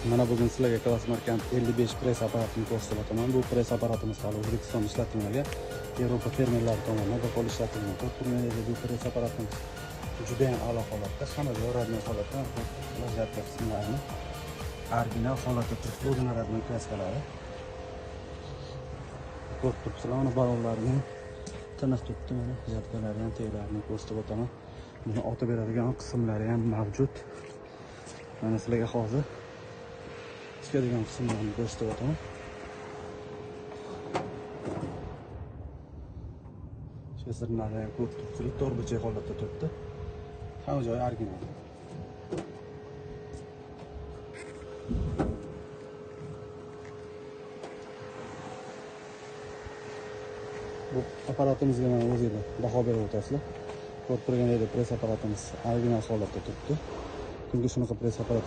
Mana bugun sizlarga Claas Markant 55 press apparatini ko'rsatib o'taman. Bu press apparatimiz hali O'zbekistonda ishlatilmagan. Yevropa fermerlari tomonidan bir qo'l ishlatilgan. Ko'rib turganingizdek, bu press apparatimiz juda ham a'lo holatda, hamma joyi родной holatda, жатка qismlarini original holatda turibdi, o'zini родной краска lari. Ko'rib turibsizlar, mana balonlarini ham tiniq turibdi, mana жатка lari ham teglarini ko'rsatib o'taman. Buni otib beradigan qismlari ham mavjud. Mana sizlarga hozir chiqadigan qismlarini ko'rsatib o'taman. Shesirlarni ham ko'rib turibsizlar, to'rtburchak holatda turibdi. Hamma joyi original. Bu apparatimizga mana o'zingizlar baho berib o'tasizlar. Ko'rib turganingizdek, press apparatimiz original holatda turibdi. Kimga shunaqa press apparat